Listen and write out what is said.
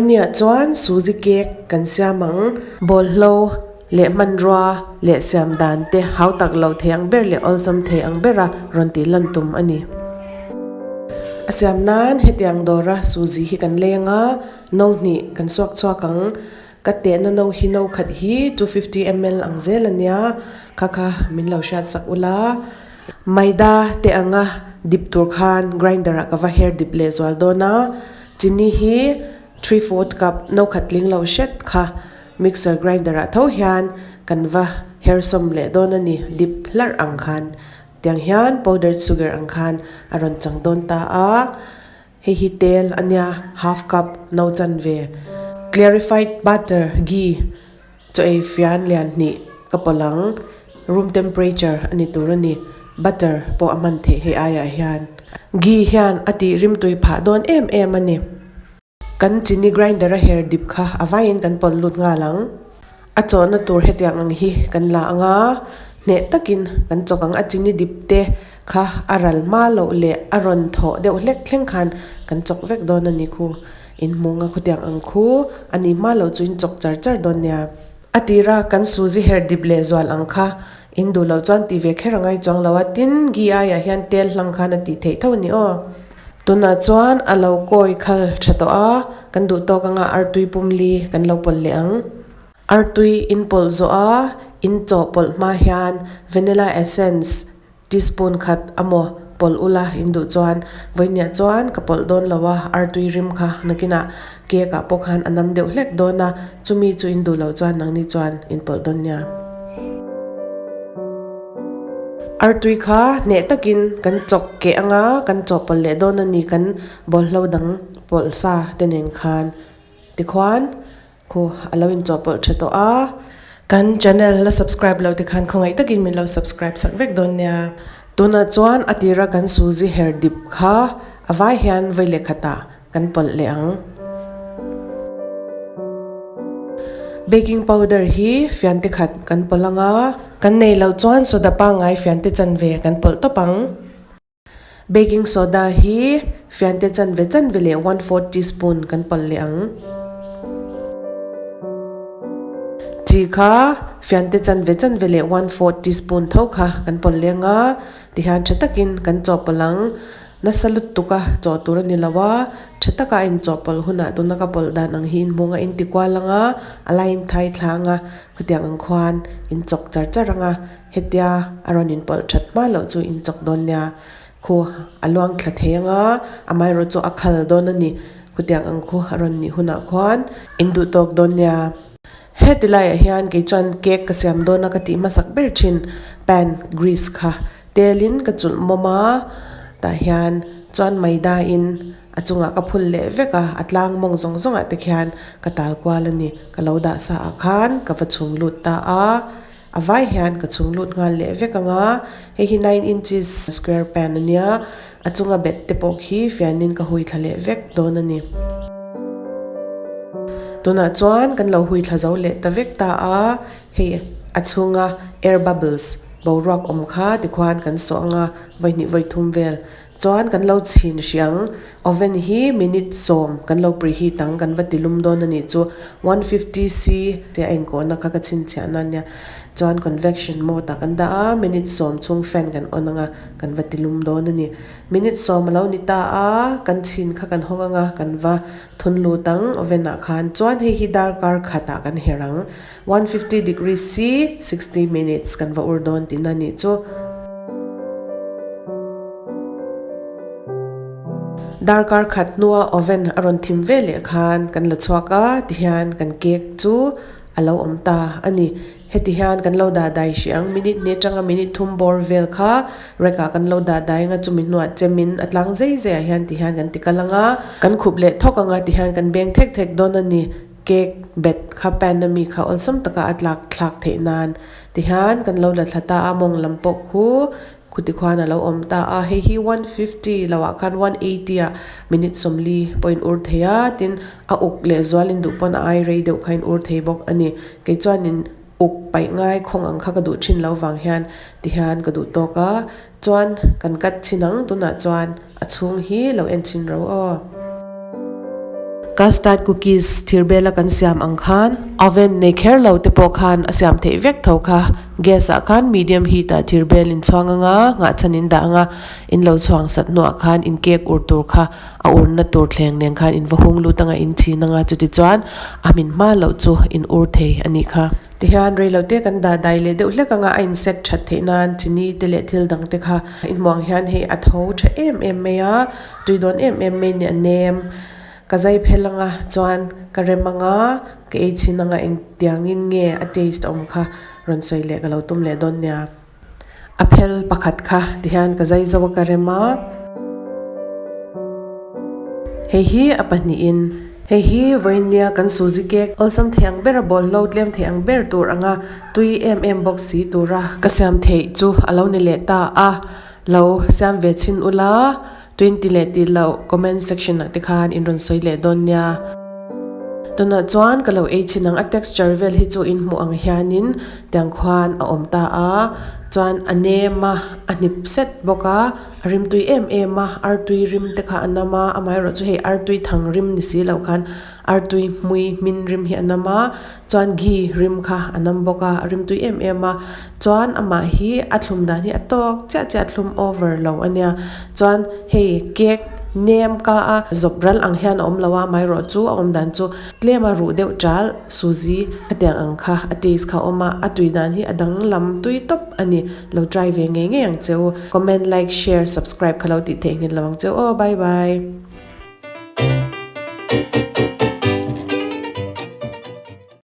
Vawinia chuan suzi cake kan siam ang. Bawlhlo leh hmanrua leh siam dan te hau tak lo thei ang ber leh awlsam thei ang bera rawn tih lan tum a ni. A siam nan hetiang dawra suzi hi kan leng a, no hnih kan suak chhuak ang. Ka tehna no hi no khat hi 250 ml ang zel a nia, kha kha min lo hriat sak ula. Maida te anga dip tur khan grinder ah ka va her dip leh zual dawn a, chini hi 3/4 cup no khat tling lo hret kha mixer grinder ah tho hian kan va her sawm leh dawn a ni, dip hlarh ang khan tiang hian powdered sugar ang khan a rawn chang dawn ta a. Hei hi tel a nia, half cup no chanve. Clarified butter, ghee, chaw ei fian lian hnih ka pawlh ang. Room temperature a ni tur a ni. Butter pawh a hman theih hei aiah hian. Ghee hian a tih rimtui phah dawn em em a ni. Kan chini grinder a her dip kha a vaiin kan pawlh lut nghal ang. A chawhna tur hetiang ang hi kan la ang a, hneh takin kan chawk ang. A chini dip te kha a ral hma loh leh a rawn thawh deuh hlek thleng khan kan chawk vek dawn a ni khu. In hmung a khutiang ang khu a nih hma loh chu in chawk char char dawn nia. A tira kan suzi her dip leh zual ang kha in duh loh chuan ti ve kher a ngai chuang lo a, tin ghee aiah hian tel hlang khan a tih theih tho a ni aw. Tunah chuan a lo kawi khal tha tawh a, kan duh tawk anga artui pumli kan lo pawlh leh ang. Artui in pawlh zawh a, in chaw pawlh hma hian vanilla essence teaspoon khat amaw pawlh ula in duh chuan vawinia chuan ka pawlh dawn lo a, artui rim kha nakinah cake ah pawh khan a nam deuh hlek dawn a, chumi chu in duh loh chuan nangni chuan in pawlh dawn nia. Artui kha hneh takin kan chawk keh anga kan chawhpawlh leh dawn a ni kan bawlhlo dang pawlh sa te nen khan tikhuan khu a lo inchawhpawlh tha tawh a. Kan channel la subscribe lo te khan khawngaih takin min lo subscribe sak vek dawn nia. Tunah chuan a tira kan suzi her dip kha a vai hian vawi leh khatah kan pawlh leh ang. Baking powder hi fiante khat kan pawlh ang a, kan nei loh chuan soda pangngai fiante chanve kan pawlh tawp ang. Baking soda hi fiante chanve chanve leh 1/4 teaspoon kan pawlh leh ang. Chi kha fiante chanve chanve leh 1/4 teaspoon tho kha kan pawlh leh ang a, tihian tha takin kan chawhpawlh ang. Nasa lutuk a chawh tur a ni lo a, tha taka a inchawhpawlh hunah tuna ka pawlh dan ang hi inhmung a inti kual ang a, a lai in thai thla ang a, khutiang ang khuan in chawk char char ang a, hetia a rawn inpawlh that hma loh chu in chawk dawn nia, khu a luang thla thei ang a, amaherawh chu a khal dawn a ni, khutiang ang khu a rawn nih hunah khuan in duh tawk dawn nia. Heti laiah hian kei chuan cake ka siam dawn a ka tih hmasak ber thin pan grease kha Telin ka chulh mawm a, tah hian chuan maida in a chungah ka phul leh vek a, a tlang mawng zawng zawng ah te khian ka tal kual a ni. Ka lo dah sa ah khan ka va chhung lut ta a, a vai hian ka chhung lut nghal leh vek ang a, hei hi 9 inches square pan a nia, a chunga bet te pawh khi fianin ka hui thla leh vek dawn a ni. Tunah chuan kan lo hui thla zo leh ta vek ta a, hei a chhunga air bubbles Boruak awm kha tikhuan kan sawh anga vawihnih vawithum vel chuan kan lo chhin hriang. Oven hi minute 10 kan lo preheat ang kan va ti lum dawn a nih chu 150C te a inkawhna kha ka chhinchhiah na ania. Chuan convection mode ah kan dah a minute 10 chhung fan kan on anga kan va ti lum dawn a ni. Minute 10 a lo ni ta a kan chhin kha kan hawng anga kan va thun lut ang oven ah khan chuan hei hi darkar khatah kan her ang. 150 degree C, 60 minutes kan va ur dawn tihna nih chu. Darkar khat hnua oven a rawn thim ve leh khan kan la chhuak a, tihian kan cake chu a lo awm ta a ni. Heti hian kan lo dah dai hrih ang, minute hnih atanga minute thum bawr vel kha rack ah kan lo dah dai anga chumi hnuah chemin a tlang zei zei ah hian tihian kan ti kal anga, kan khup leh thawk anga tihian kan beng thek thek dawn a ni. Cake bet kha pan ami kha awlsam taka a tlak thlak theih nan tihian kan lo la thla ta a, mawng lam pawh khu khuti khuan a lo awm ta a, hei hi 150 lo ah khan 180 ah minute 40 pawh in ur thei a, tin a uk leh zual in duh pawn a ai rei deuh kha in ur thei bawk a ni, kei chuanin uk paih ngai khawng ang kha ka duh thin lo vang hian tihian ka duh tawk a, chuan kan cut chhin ang tunah chuan a chhung hi lo en chhin ro aw. Custard cookies thir bela kan siam ang khan oven nei kher lo te pawh khan a siam theih vek tho kha. Gas ah khan medium heat ah thir bel in chhuang anga nghah chhan in dah anga in lo chhuang sat hnuah khan in cake ur tur kha a urna tur thleng nen khan in va hung lut anga in chhin anga chuti chuan a hmin hma loh chu in ur thei a nih kha. Tihian rei lo te kan dah dai leh deuh hlek anga a in set that theih nan chini te leh thil dang te kha in hmuh ang hian hei a tho tha em em mai a tui dawn em em mai nia nem ka zai phel anga chuan ka rem anga ka ei chhin anga engtiangin nge a taste awm kha rawn sawi leh ka lo tum leh dawn nia. A phel pakhat kha tihian ka zai zo a ka rem a. Hei hi a pahnihin. Hei hi vawinia kan suzi cake awlsam thei ang ber a bawlhlo tlem thei ang ber tur anga tui em em bawk si tura ka siam theih chu a lo ni leh ta a. Lo siam ve chhin ula 20 leh tih loh comment section ah te khan in rawn sawi leh dawn nia. Tunah chuan ka lo ei chhin ang a texture vel hi chu in hmuh ang hianin tiang khuan a awm ta a chuan a nem a a hnip set bawk a a rimtui em em a artui rim te kha a nam a amaherawhchu hei artui thang rim ni si loh khan artui hmui hmin rim hi a nam a Chuan ghee rim kha a nam bawk a, a rim tui em em a. Chuan amah hi a thlum dan hi a tawk chiah chiah a thlum over lo a nia. Chuan hei cake nem ka a zawp ral ang hian a awm lo a, amaherawh chu a awm dan chu tlem a ruh deuh ṭal suzi khatiang ang kha a taste kha a awm a, a tui dan hi a danglam tui tawp a ni. Lo try ve ngei ngei ang che u. Comment, like, share, subscribe kha lo tih theihnghilh lo ang che u aw. Bye bye.